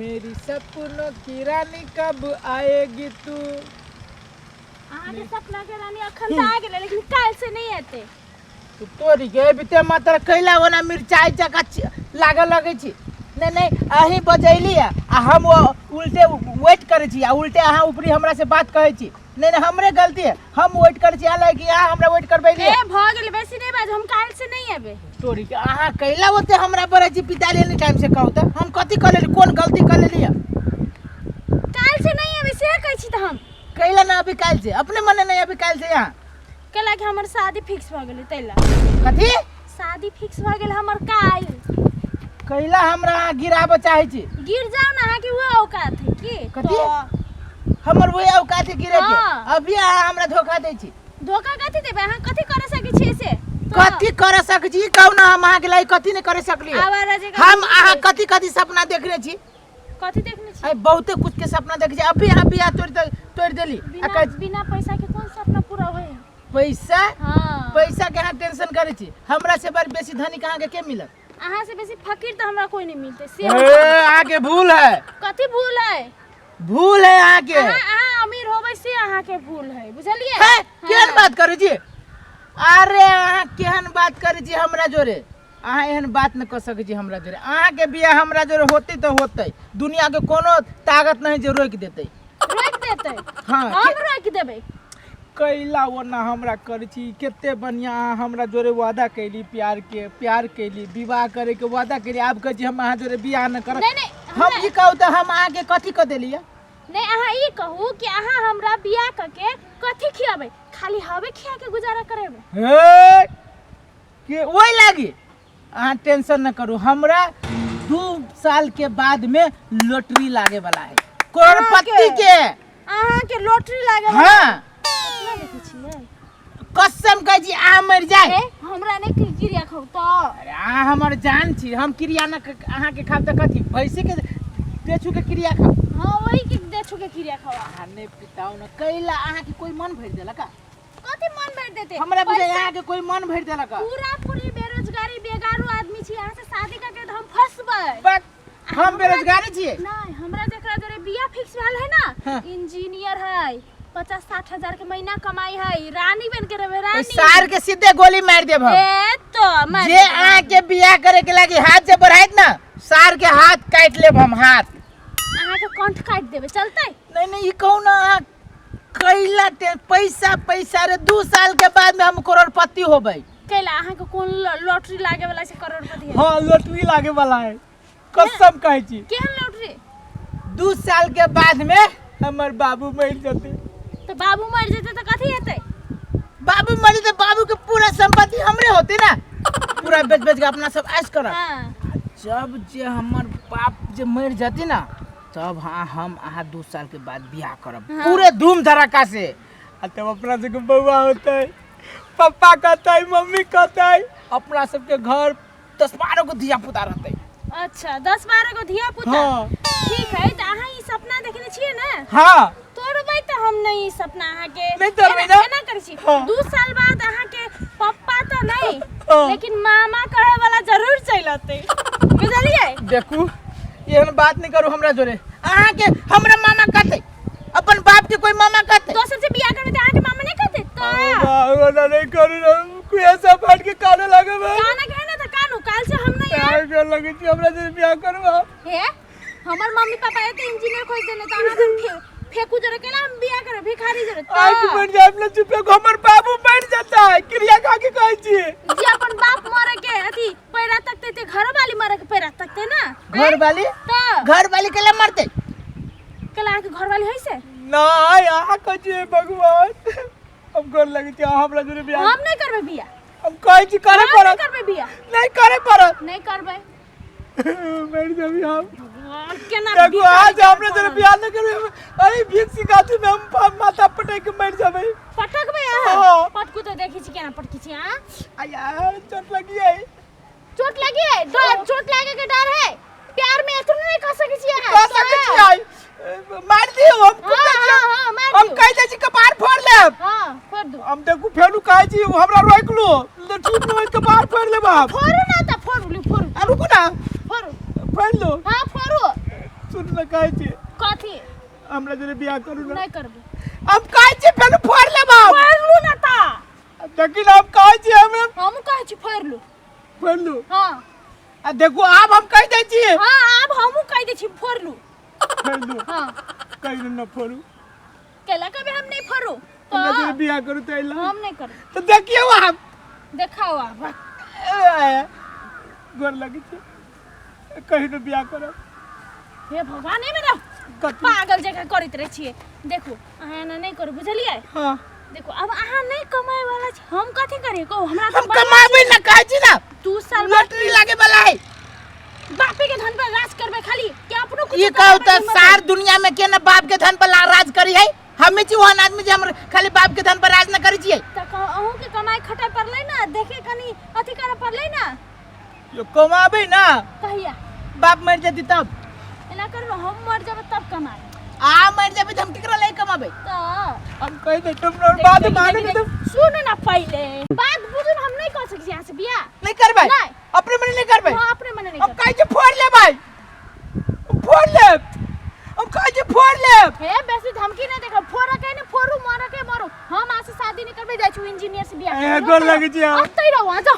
मेरी सपनों की रानी कब आएगी तू। अहाँके सपना के रानी अखन तऽ आ गेलै, लेकिन काल्हि से नहि एतै। तू तोरी के बिते मात्र कैला ओना मिरचाई जकाँ लागऽ लगै छी। नहि नहि, अहीं बजैली आ हम वो उल्टे वेट करै छी आ उल्टे अहाँ ऊपरी हमरा से बात कहै छी। नहि नहि, हमरे गलती है, हम वेट करै छी हालांकि अहाँ हमरा वेट करबैली। ए, भऽ गेल, बेसी नहि बाज, हम काल्हि से नहि एबै। तोरी के, अहाँ कैला ओते हमरा बड़े छी पिता लेली टाइम से? कहू तऽ हम कथी कऽ लेली, कोन गलती कऽ लेली? काल्हि से नहि एबै से कहै छी तऽ हम। कैला ना अभी काल्हि से? अपने मने नहीं अभी काल्हि से यहाँ? कैला कि हमर शादी फिक्स भऽ गेलै ताहि लए। कथी? शादी फिक्स भऽ गेल हमर काल्हि। कैला हमरा अहाँ गिराबऽ चाहै छी? गिर जाओ ना, अहाँके उहे औकात है की? कथी? तऽ हमर वही औकात है गिरे के? हाँ। अभी अहाँ हमरा धोखा दै छी? धोखा कथी देबै? अहाँ कथी कर सकै छियै से तऽ? कथी कर सकै छी? ई कहू ना, हम अहाँके लागि कथी नहीं कर सकली? आवारा जकाँ हम अहाँ कथी कथी सपना देखने छी? कथी देखने छी? अरे, बहुते कुछ के सपना देखे छी। अभी अहाँ बियाह तोड़ तोड़ देली आ बिना कहै छी, बिना पैसा के कोन सपना पूरा होय? पैसा? हाँ। पैसा के अहाँ टेंशन करै छी? हमरा से बड़ बेसी धनिक अहाँके के मिलत? अहाँ से बेसी फकीर तऽ हमरा कोई नहीं मिलते से। ए, अहाँके भूल है। कथी भूल है? भूल है अहाँके। अहाँ अमीर होबै से अहाँके भूल है, बुझलियै? है, केहन बात करै छी? अरे, अहाँ केहन बात करै छी हमरा जोरे? अहाँ एहन बात नहि कऽ सकै छी हमरा जोरे। अहाँके बियाह हमरा जोरे होतै तऽ होतै, दुनियाके कोनो ताकत नहीं जे रोकि देतै। रोकि देतै? हाँ। हम रोकि देबै। कैला ओना हमरा करै छी? कते बढ़िआँ अहाँ हमरा जोरे वादा कैली, प्यार के प्यार कैली, विवाह करे के वादा कैली, आब कहै छी हम अहाँ जोरे बियाह नहि करब। नहीं नहीं। हम ई कहू तऽ हम अहाँके कथी कऽ देलियै? नहीं, अहाँ ई कहू कि अहाँ हमरा बियाह कऽ के कथी खियाबै? खाली हवे खिया के गुजारा करेबै? हे के, ओहि लागी अहाँ टेंशन न करू, हमरा 2 साल के बाद में लॉटरी लागे वाला है करोड़पति के। अहाँके लॉटरी लागे? हाँ। सपना देखै छियै? कसम कहै छी, अहाँ मरि जाए। ए, हमरा नहि क्रिया खाउ तऽ। अरे, अहाँ हमर जान छी, हम क्रिया न अहाँके खाब तऽ कथी, भैंसी के पेछू के क्रिया खाब? हाँ, वही के देछू के क्रिया खावा। अहाँ नहि पिताउ न, कैला अहाँके कोई मन भरि देलक? कथी मन भरि देते? हमरा बुझाइ पैसा- अहाँके कोई मन भरि देलक। पूरा पूरी बेरोजगारी बेगारू आदमी छी, अहाँ से शादी करके तऽ हम फंसबै। बक, हम बेरोजगारी छियै? नहीं, हमरा जेकरा जोरे बियाह फिक्स भेल है ना, हाँ। इंजीनियर है, 50-60 हजार के महीना कमाई है, रानी बन के रहबे, रानी। सार के सीधे गोली मारि देब हम। ए तो मार जे देबै। अहाँके बियाह करे के लागी हाथ जे बढ़ाइत ना, सार के हाथ काटि लेब हम, हाथ। अहाँ के कंठ काटि देबै, चलतै? नहीं नहीं, ई कहू ना, अहाँ कैला पैसा पैसा रे, 2 साल के बाद में हम करोड़पति होबै। कैला? अहाँ के कोन लॉटरी लागे वाला छै करोड़पति है? हाँ, लॉटरी लागे वाला है, कसम कहै छी। केहन लॉटरी? 2 साल के बाद में हमर बाबू मरि जेतै। तऽ बाबू मरि जेतै तऽ कथी हेतै? बाबू मरि जेतै, बाबू के पूरा संपत्ति हमरे होते ना, पूरा बेच बेच के अपना सब ऐश करब। जब जे हमर बाप जे मरि जती ना, तब हाँ, हम अहाँ 2 साल के बाद बियाह करब। पूरे धूम धड़ाका से, आ तब अपना सबके बौआ होतै, पप्पा कहतै, मम्मी कहतै, अपना सबके घर 10-12 गो धिया पुता रहतै। अच्छा, 10-12 गो धिया पुता? हाँ। ठीक है, तऽ अहाँ ई सपना देखने छियै ने? हाँ। तोड़बै तऽ हम नहि ई सपना अहाँके। नहि तोड़बै एना ना? एना करै छी। हाँ। 2 साल बाद अहाँके पप्पा तऽ नहि, हाँ। लेकिन मामा कहे वाला जरूर चलि अतै, बुझलियै? देखू, एहन बात नहीं करू हमरा जोरे। अहाँके हमरा मामा कहतै? अपन बाप के कोई मामा कहतै? दोसर से बियाह करबै तऽ अहाँके मामा नहि कहतै तऽ? नहीं करू, कोई ऐसा फाट के काने लागे बा। काना के है ना तऽ कानू, काल से हम नहीं आयब। काहे लगे छी हमरा से बियाह करबा? हे, हमर मम्मी पापा एते इंजीनियर खोज देने तऽ अहाँ सब फेकू जरे केला हम बियाह करब भिखारी जरे? आज तऽ मर जाए अपना चुपे को, हमर बाबू मर जाता है, क्रिया खा के कहै छी। जे अपन बाप मरे के अथी पैरा तकते ते घर वाली मरे के पैरा तकते ना? घर वाली? तऽ घर वाली केला मरते? केला अहाँके घर वाली है से? नहीं, अहाँ कहै छी भगवान, हम कर लगे छी अहाँ हमरा जोरे बियाह। हम नहीं करबै बियाह। हम कहै छी करे हम नहीं पड़त। करबै बियाह। नहीं करे पड़त। नहीं करबै। मर जबी हम। भगवान, केना देखो, भिखारी आज हमरा जरे जोरे बियाह नहीं करबै, अरे भीख सिखाती में हम माथा पटक के मर जबै। पटकबै अहाँ? हाँ। पटकू तऽ देखै छी केना पटकी छी अहाँ। आया, चोट लगी है। चोट लगी है? डर, चोट लागे के डर है? प्यार में एतनो नहीं कह सकै छी अहाँ? कह सकै छी, आई मार दियो हम। हाँ, हाँ, हाँ, मार हम दियौ। कहि दै छी कपार फोड़ लेब। हाँ, फोड़ दू। हम देखू, फेरू कहै छी हमरा रोकि लो तऽ ठीक नहि होइत, कपार फोड़ लेब हम। फोड़ू ना तऽ, फोड़ू, लियौ, फोड़ू। आ रुकू ना। फोड़ू। फोड़ लो। हाँ, फोड़ू। सुन ल। ना कहै छी। कथी? हमरा जरे बियाह करू ना। नहीं करबे। हम कहै छी फेर फोड़ लेब हम। फोड़ लू ना ता। देखी ना हम कहै छी हमरा। हम कहै छी फोड़ लू। फोड़ लू। हां। आ देखू आब हम कहि दै छी। हां आब हमहूँ कहि दै छी फोड़ लू। फोड़ लू। हां। कहि ना फोड़ू। केला कभी हम नहीं फोड़ू। तो हमरा जरे बियाह करू त अइला। हम नहीं करू। तो देखियौ आब। देखाओ आब। ए, गोर लगै छै। कहि ना बियाह करब। हे भगवान, ए मेरा कथी? पागल जकाँ करैत रहै छियै। देखू अहाँ एना नहि करू, बुझलियै? हाँ। देखू अब अहाँ नहि कमाए वाला छी, हम कथी करियै कहू? हमरा हम कमाबै ना कहै छी ना। 2 साल लॉटरी लागे वाला है। बापे के धन पर राज करबै खाली कि अपनो कुछ ई कहू त सार दुनिया में के ना बाप के धन पर राज करी है? हमें छी ओहन आदमी जे हम खाली बाप के धन पर राज न करी छियै। त कहू अहूँ के कमाई खटाई पड़लै ना, देखे कनी अथी करे पड़लै ना। यो कमाबै ना। कहिया? बाप मर जती तब। एना करू हम मर जेबै तब कमाबै। आ मर जेबै त हम केकरा लए कमाबै? त हम कहि दे तुम लोग बात मानू ना तुम। सुन ना पहिले बात बुझू ना, हम नहीं कर सकै छी अहाँ से बियाह। नहीं करबै? नहीं। अपने मने नहीं करबै? हां अपने मने नहीं हम करबै। कहै छी फोड़ लेबै। हम फोड़ लेब। हम कहै छी फोड़ लेब। हे बेसी धमकी नहीं देखो, फोड़ के ने फोड़ू, मार के मारू। हम अहाँ से शादी नहीं करबै, जाइ छी इंजीनियर से बियाह। ए, गोर लगै छी हम। अतै रहू अहाँ, जाउ।